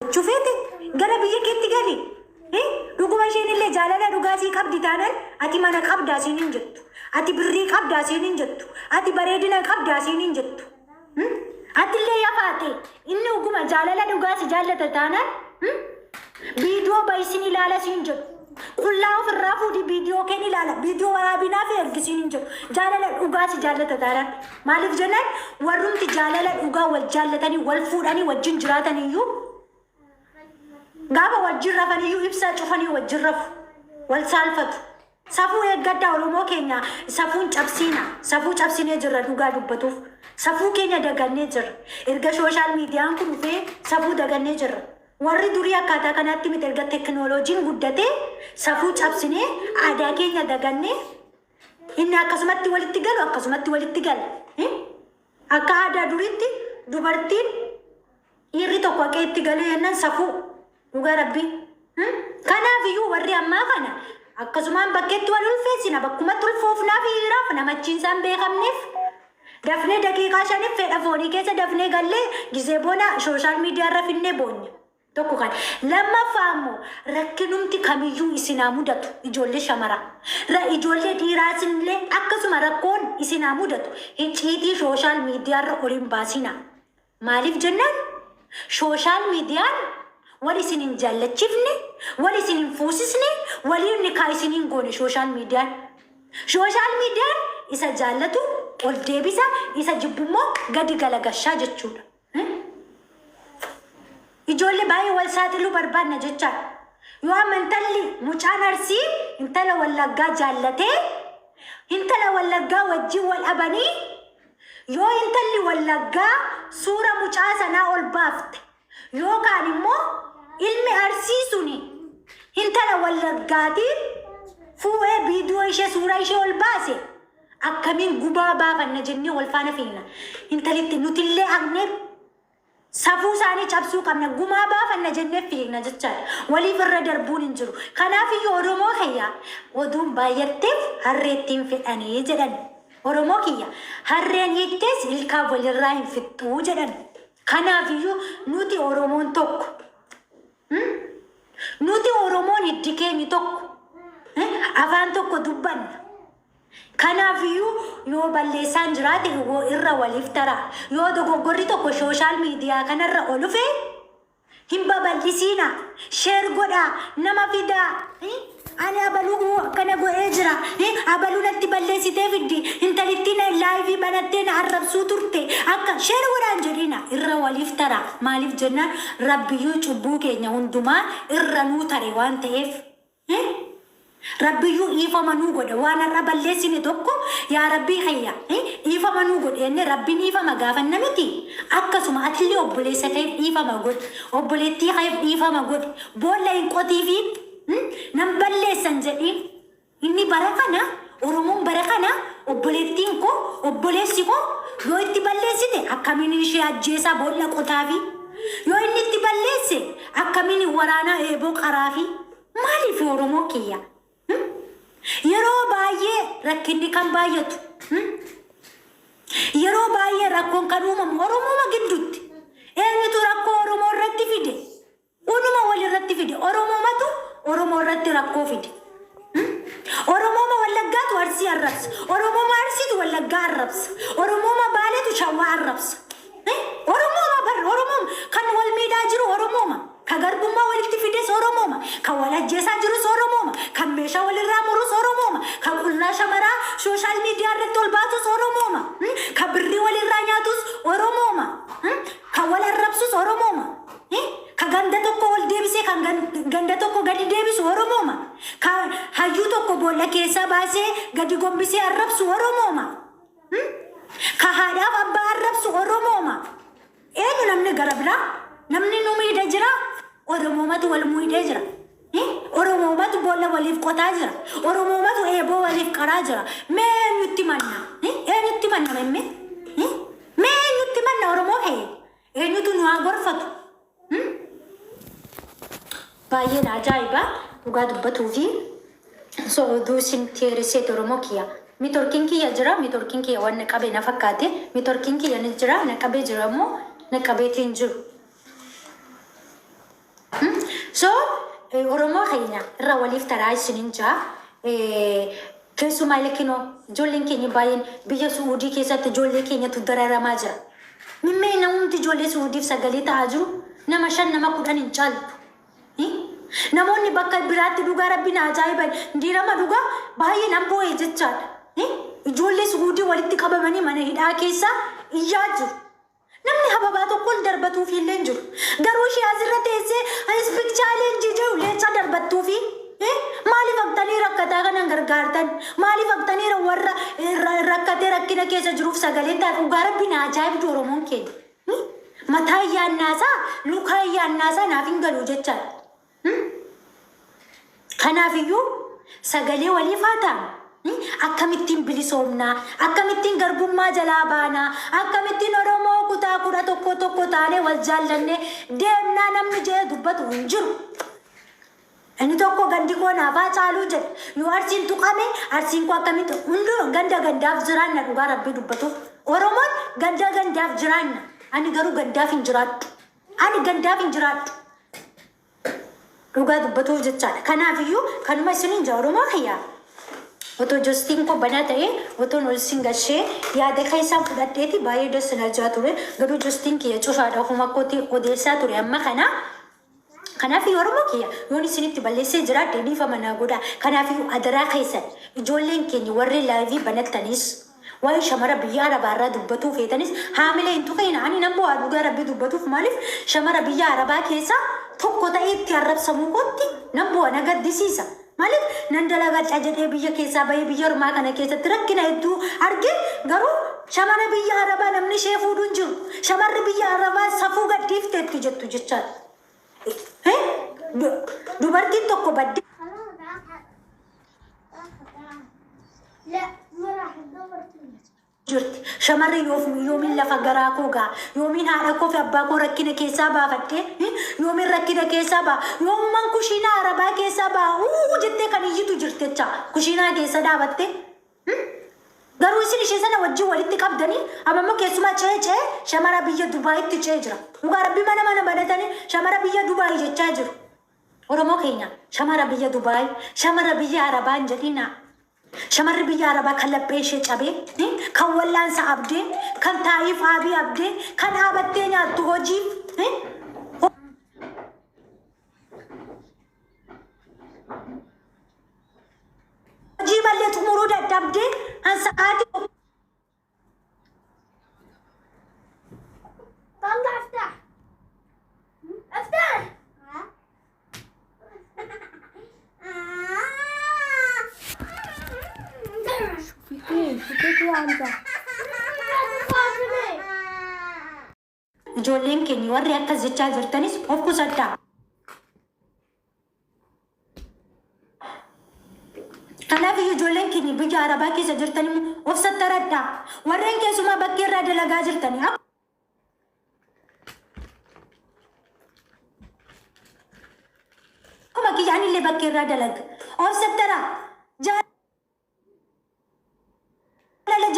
gochuu feete gara biyya keetti gali. Dhuguma isheen illee jaalala dhugaa sii qabdi taanaan ati mana qabdaa siin hin jettu. Ati birrii qabdaa siin hin jettu. Ati bareedina qabdaa siin hin jettu. Atillee yafaate inni dhuguma jaalala dhugaa si jaallata taanaan viidiyoo bayisin ilaala siin jedhu. Qullaa ofirraa fuudhi viidiyoo keen ilaala. Viidiyoo waraabinaa fi ergisiin hin jedhu. Jaalala dhugaa si jaallata taanaan. Maaliif jennaan warrumti jaalala dhugaa wal jaallatanii wal fuudhanii wajjin jiraatan iyyuu gaafa wajjin rafan iyyuu ibsaa cufanii wajjin rafu. Wal saalfatu. Safuu eeggadhaa Oromoo keenya safuun cabsiina. Safuu cabsinee jirra dhugaa dubbatuuf. Safuu keenya dagannee jirra. Erga social mediaan kun dhufee safuu dagannee jirra. Warri durii akkaataa kanaatti miti erga teknooloojiin guddatee safuu cabsinee aadaa keenya dagannee inni akkasumatti walitti galu akkasumatti walitti gala. Akka aadaa duriitti dubartiin dhiirri tokko haqee itti galee jennaan safuu dhugaa rabbii. Kanaaf iyyuu warri ammaa kana akkasumaan bakkeetti wal ulfeessina bakkumatti ulfoofnaa fi hiraaf namachiinsaa hin beekamneef dafnee daqiiqaa shaniif fedha foonii keessa dafnee gallee gizee boona social media irra finnee boonya. Tokko kan. Lammaffaa immoo rakkinumti kamiyyuu isin haa mudatu ijoollee shamaraa. Ra ijoollee dhiiraasinillee akkasuma rakkoon isin haa mudatu hicciitii social media irra ol hin baasinaa. Maaliif jennaan social median wal isin hin jaallachifne, wal isin hin fuusisne, waliin nikaa isin hin goone social median. Social median isa jaallatu ol deebisa, isa jibbu immoo gadi galagashaa jechuudha. Ijoollee baay'ee wal saaxiluu barbaadna jechaadha. Yoo amma intalli mucaan Arsii intala Wallaggaa jaallatee intala Wallaggaa wajjin wal dhabanii yoo intalli Wallaggaa suura mucaa sanaa ol baafte yookaan immoo ilmi Arsii suni intala Wallaggaatiin fuu'ee viidiyoo ishee suura ishee ol baase akkamiin gubaa baafanna jennee wal faana fiigna. Intalitti nutillee haqnee safuu isaanii cabsuu qabna. Gumaa baafanna jennee fiigna jechaadha. Waliif irra darbuun hin jiru. Kanaaf iyyuu Oromoo kiyya oduun baay'atteef harreettiin fedhanii jedhan. Oromoo kiyya harreen hiiktees ilkaan walirraa hin fixxuu jedhan. Kanaaf iyyuu nuti Oromoon tokko. Nuti Oromoon hiddi keenya tokko. Afaan tokko dubbanna. Kanaafiyyuu yoo balleessaan jiraate irra waliif taraa. Yoo dogoggorri tokko social media kanarra ol dhufe hin babal'isiinaa. Share godhaa, nama fidaa. Ani abaluu akkana godhee jira. Abaluu natti balleessitee fiddi. Intalittiin live banattee na arrabsuu turte. Akka share godhaa hin jedhina. Irra waliif taraa. Maaliif jennaan Rabbiyyuu cubbuu keenya hundumaa irra nuu tare waan ta'eef. Rabbiyyuu dhiifama nuu godha waan har'a balleessine tokko yaa rabbii kiyya dhiifama nuu godhi jennee rabbiin dhiifama gaafanna miti akkasuma atillee obboleessa keef dhiifama godhi obboleettii keef dhiifama godhi boolla hin qotiifiin nan balleessan jedhiin inni bara kana oromoon bara kana obboleettiin koo obboleessi koo yoo itti balleessite akkamiin ishee ajjeesaa boolla qotaafi yoo inni itti balleesse akkamiin waraanaa eeboo qaraafi Maaliif Oromoo kiyya? Yeroo baay'ee rakkinni kan baay'atu. Yeroo baay'ee rakkoon kan uumamu Oromooma gidduutti. Eenyutu rakkoo Oromoo irratti fide? Unuma wal irratti fide. Oromoomatu Oromoo irratti rakkoo fide. Oromooma Wallaggaatu Arsii arrabsa. Oromooma Arsiitu Wallaggaa arrabsa. Oromooma Baaleetu Shawaa arrabsa. Oromooma bar Oromooma kan wal miidhaa jiru Oromooma. Ka garbummaa walitti fides Oromooma. Kan wal ajjeesaa jirus Oromooma. Kan meeshaa walirraa murus Oromooma. Kan qullaa shamaraa social media irratti ol baasus Oromooma. Kan birrii walirraa nyaatus Oromooma. Kan wal arrabsus Oromooma. Ka ganda tokko ol deebisee kan ganda tokko gadi deebisu Oromooma. Ka hayyuu tokko boolla keessaa baasee gadi gombisee arrabsu Oromooma. Ka haadhaaf abbaa arrabsu Oromooma. Eenyu namni gara biraa? Namni nu miidhe jira? Oromoomatu wal muidhee jira. Oromoomatu boolla waliif qotaa jira. Oromoomatu eeboo waliif qaraa jira. Mee eenyutti manna? Eenyutti manna memme? Mee eenyutti manna Oromoo kee? Eenyutu nu haa gorfatu? Baay'een ajaa'iba dhugaa dubbatuu fi so oduu isin teeresseet Oromoo kiyya. Mitorkiin kiyya jira, mitorkiin kiyya waan na qabe na fakkaate, mitorkiin kiyya ni jira, na qabee jira immoo na qabeetiin jiru. So Oromoo keenya irra waliif taraa isiniin jaa. Keessumaa illee ijoolleen keenya baay'een biyya Su'uudii keessatti ijoollee keenyatu dararamaa jira. Mimmee namumti ijoollee Su'uudiif sagalee ta'aa jiru nama 5 nama 10 hin caaltu. Namoonni bakka biraatti dhugaa rabbiin ajaa'iban diirama dhugaa baay'ee nan boo'e jechaadha. Ijoollee Su'uudii walitti qabamanii mana hidhaa keessa iyyaa jiru. Namni hababaa tokko ol darbatuufi illee hin jiru. Garuu ishee asirra teessee speak challenge jedhu leenca darbattuufi maaliif haqxanii rakkataa kanan gargaartan? Maaliif haqxanii warra rakkatee rakkina keessa jiruuf sagaleen ta'a? Dhugaa rabbiin ajaa'ibdu Oromoon keenya. Mataa iyyaannaasaa lukaa iyyaannaasaa naaf hin galu jechaadha. Kanaafiyyuu sagalee waliif haa taanu. Akkamittiin bilisoomnaa? Akkamittiin garbummaa jalaa baanaa? Akkamittiin Oromoo kutaa 11 tokko taanee wal jaallannee deemnaa namni jedhee dubbatu hin jiru. Inni tokko gandi koo naafaa caaluu jedha. Yoo Arsiin tuqame Arsiin koo akkamitti hunduu ganda gandaaf jiraanna dhugaa rabbii dubbatuuf. Oromoon ganda gandaaf jiraanna. Ani garuu gandaaf hin jiraadhu. Ani gandaaf hin jiraadhu. Dhugaa dubbatuuf jechaadha. Kanaafiyyuu kanuma isiniin jaa Oromoo kiyyaa. Otoo jostiin koo banaa ta'ee otoon ol sin gashee yaada keessaan fudhadheeti baay'ee dassin ajaa ture. Garuu jostiin kiyya cufaadha ofuma kooti odeessaa ture amma kana. Kanaafiyyuu Oromoo kiyya yoon isinitti balleessee jiraadhe dhiifama naa godhaa. Kanaafiyyuu adaraa keessan ijoolleen keenya warri live banattanis waa'ee shamara biyya Arabaa irraa dubbatuu feetanis haamilee hin tuqina. Ani nan bu'aa dhugaa rabbii dubbatuuf maaliif shamara biyya Arabaa keessaa tokko ta'ee itti arrabsamuu kootti nan bu'a na gaddisiisa. Maaliif nan dalagadha jedhee biyya keessaa bahee biyya ormaa kana keessatti rakkina hedduu arge garuu shamara biyya Arabaa namni ishee fuudhu hin jiru. Shamarri biyya Arabaa safuu gadhiifteetti jettu jechaadha. Dubartiin tokko baddee jirti. Shamarri yoomiin lafa garaa koo ga'a? Yoomiin haadha koo fi abbaa koo rakkina keessaa baafadhee? Yoomiin rakkina keessaa ba'a? Yoomumaan kushiinaa Arabaa keessaa ba'a? Uu jettee kan iyyitu jirti jecha kushiinaa keessa dhaabattee. Garuu isin ishee sana wajjin walitti qabdanii amma immoo keessumaa ce'ee ce'ee shamara biyya Dubaayitti ce'ee jira. Dhugaa rabbii mana mana banatanii shamara biyya Dubaay jechaa jiru. Oromoo keenya shamara biyya Dubaay, shamara biyya Arabaa hin jedhinaa. Shamarri biyya Arabaa kan laphee ishee cabee, kan wal'aansa abdee, kan taa'iif aabii abdee, kan dhaabattee nyaattu hojiif. Hojii malee xumuruu dadhabdee han sa'aatii طلع افتح افتح. شوفي شوفي عندها. Ijoolleen keenya warri akkas jechaa jirtanis of qusadhaa. Kanaaf iyyuu ijoolleen keenya biyya Arabaa keessa jirtan immoo of sattaradhaa. Warreen keessumaa bakkee irraa dalagaa jirtanii. Akkuma kiyya anillee bakkee irraa dalaga. Of sattaraa. Jaalala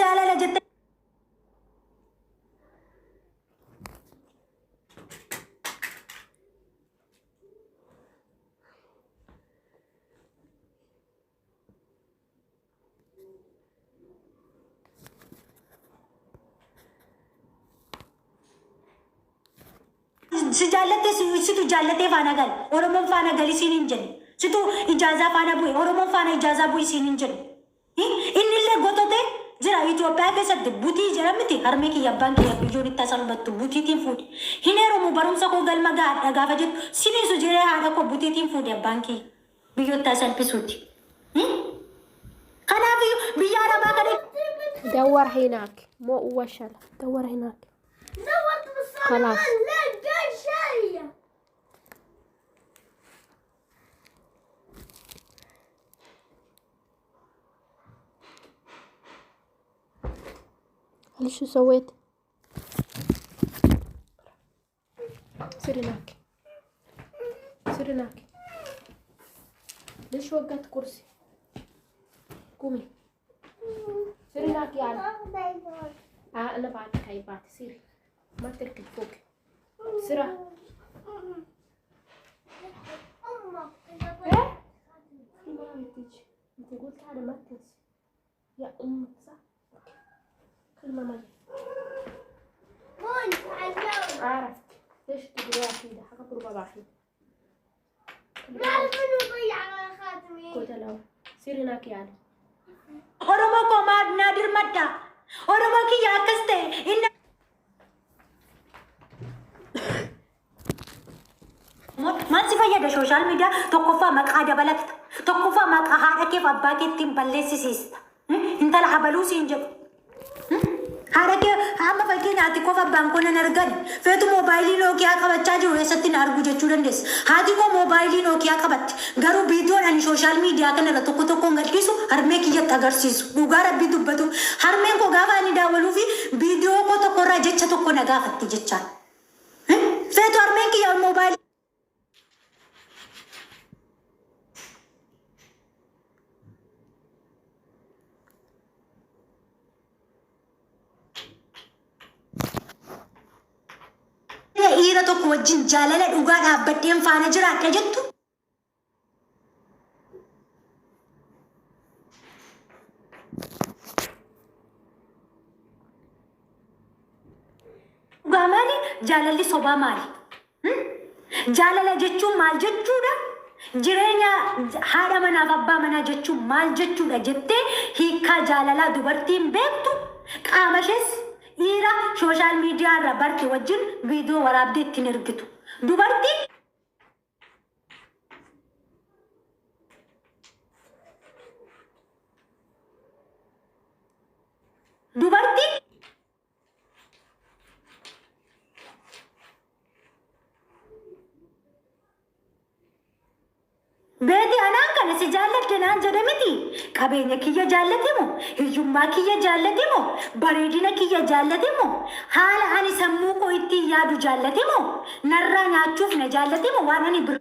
jaalala jettanii. Si jaallattee situ jaallatee faana gal. Oromoon faana gali siin hin jenne. Situ ijaazaa faana bu'e. Oromoon faana ijaazaa bu'i siin hin jenne. Inni illee gotote jira Itoophiyaa keessatti butii jedhamti harmee kiyya abbaan kiyya biyyoon itti asalbattu butiitiin fuudhe. Hin heerumu barumsa koo galma gahaadha gaafa jettu siniisu jiree haadha koo butiitiin fuudhe abbaan kiyya biyyootti asalphisuuti. Kanaaf biyya Arabaa kana دور هناك مو وشل دور هناك. دورت بالصالة خلاص. ما لقيت شيء. هل شو سويت؟ سير هناك سير هناك. ليش وقعت كرسي؟ قومي سيري هناك يعني. انا بعتك هاي بعت سيري ما تركب فوق بسرعة. ايه في مرة بتيجي انت قلت انا ما تنسي يا امك صح؟ اوكي كلمة ما مون عزوز. عرفت ليش تقوليها كده حقبر بابا الحين. ما أعرف إنه ضيع خاتمي. قلت له سير هناك يعني. Oromoo koo naa dirmadda. Oromoo kiyya akkas ta'e inni Maal si fayyada social media? Tokkoffaa maqaa dabalatta. Tokkoffaa maqaa haadha keef abbaa keettiin balleessisiista. Intala abaluu siin jedhu. Haadha kee hamma fakkeenya haati koof abbaan koo nan argani. Feetu moobaayilii Nookiyaa qabachaa jiru eessatti na argu jechuu dandeessa. Haati koo moobaayilii Nookiyaa qabatti. Garuu viidiyoon ani social media kanarra tokko tokkoon gadhiisu harmee kiyyatti agarsiisu. Dhugaa rabbii dubbatu. Harmeen koo gaafa ani daawwaluu fi viidiyoo koo tokkorraa jecha tokko na gaafatti jechaan. Feetu harmeen kiyya moobaayilii. Dhiira tokko wajjin jaalala dhugaa dhaabbadheen faana jiraadha jettu. Dhugaa maali? Jaalalli sobaa maali? Jaalala jechuun maal jechuudha? Jireenya haadha manaaf abbaa manaa jechuun maal jechuudha jettee hiikkaa jaalalaa dubartiin beektu qaama ishees dhiira social media irra barte wajjin viidiyoo waraabdee ittiin ergitu. Dubartiin dubartiin Beeti anaan kana si jaalladhe naan jedhe miti. Qabeenya kiyya jaallate moo? Hiyyummaa kiyya jaallate moo? Bareedina kiyya jaallate moo? Haala ani sammuu koo ittiin yaadu jaallate moo? Narraa nyaachuuf na jaallate moo? Waan ani bir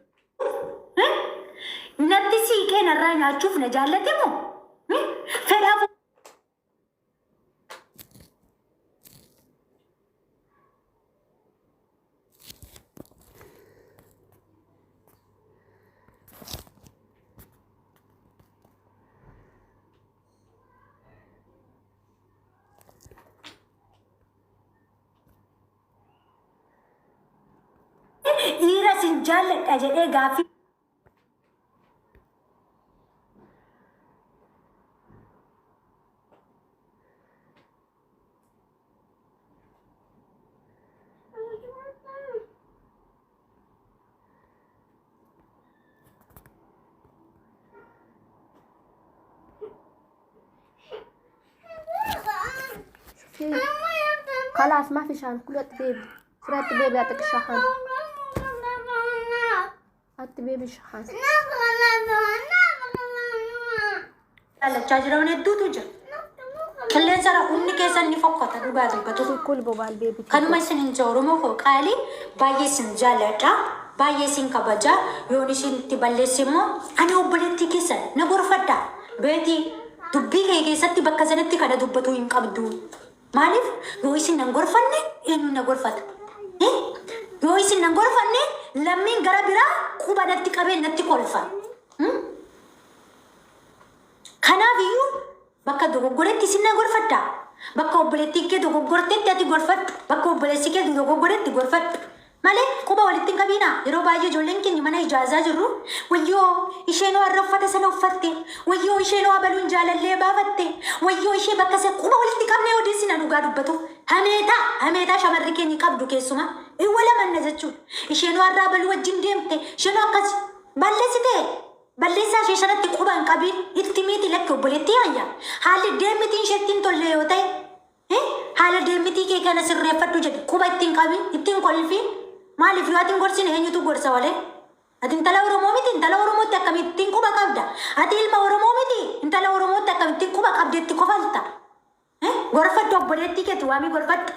natti siiqee narraa nyaachuuf na jaallate moo? Fedhaaf dhiira sin jaalladha jedhee gaaffii شوفي خلاص ما في شحن كل وقت بيبي سرعة بيبي يعطيك الشحن حط بيبي شحن. jaallachaa jiran hedduutu jira. Qilleensa irra humni keessan ni fokkata dhugaa dubbatu. كل بابا البيبي. Kanuma isin hin Oromoo koo qaalii baay'ee isin jaalladha. Baay'ee isin kabaja. Yoon isin itti balleesse immoo ani obboleettii keessan na gorfadha. Beetii dubbii kee keessatti bakka sanatti kana dubbatu hin qabdu. Maaliif yoo isin nan gorfanne eenyu na gorfata? Yoo isin nan gorfanne lammiin gara biraa quba natti qabee natti kolfa. Kanaaf iyyuu bakka dogoggoretti isin na gorfadha. Bakka obboleettiin kee dogoggortetti ati gorfadhu. Bakka obboleessi kee dogoggoretti gorfadhu. Malee quba walitti hin qabiinaa. Yeroo baay'ee ijoolleen keenya mana ijaazaa jirru wayyoo isheen warra uffata sana uffatte, wayyoo isheen abaluun jaalallee baafatte, wayyoo ishee bakka sana quba walitti qabnee odeessina dhugaa dubbatu. Hameetaa hameetaa shamarri keenya qabdu keessumaa iwwa lamanna jechuudha. Isheen warra abaluu wajjin deemte, isheen akkas balleessite. Balleessaa ishee sanatti quba hin qabiin itti miiti lakki obboleettii hayya. Haalli deemmitiin ishee ittiin tolle yoo ta'e haala deemmitii kee kana sirreeffadhu jedhe quba ittiin qabiin ittiin kolfiin. Maaliif yoo ati hin gorsine eenyutu gorsa walee? Ati intala Oromoo miti intala Oromootti akkamittiin quba qabda? Ati ilma Oromoo miti intala Oromootti akkamittiin quba qabdeetti kofalta? Gorfadhu obboleettii keeti waamii gorfadhu.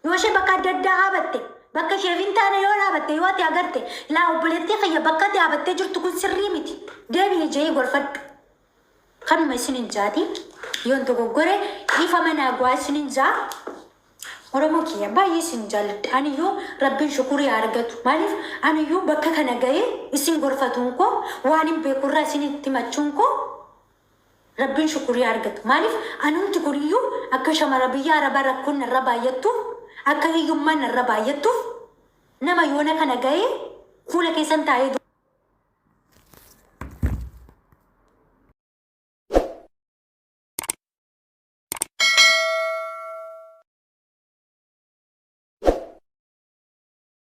Yoo ishee bakka adda addaa dhaabatte bakka isheef hin taane yoo dhaabatte yoo ati agarte laa obboleettii kiyya bakka ati dhaabattee jirtu kun sirrii miti deebi'i jee gorfadhu. Kanuma isin hin jaati yoon dogoggore ifa manaa gu'aa isin hin jaa. Oromoo kiyya, baay'ee isin jaalladha. Aniyyuu Rabbiin shukurii haa argatu. Maaliif aniyyuu bakka kana ga'ee isin gorfatuun koo, waan hin beekurraa isin itti himachuun koo, Rabbiin shukurii haa argatu. Maaliif anumti kuniyyuu akka shamara biyya Arabaa rakkoon narra baay'attuuf, akka hiyyummaan narra baay'attuuf, nama yoona kana ga'ee fuula keessan taa'ee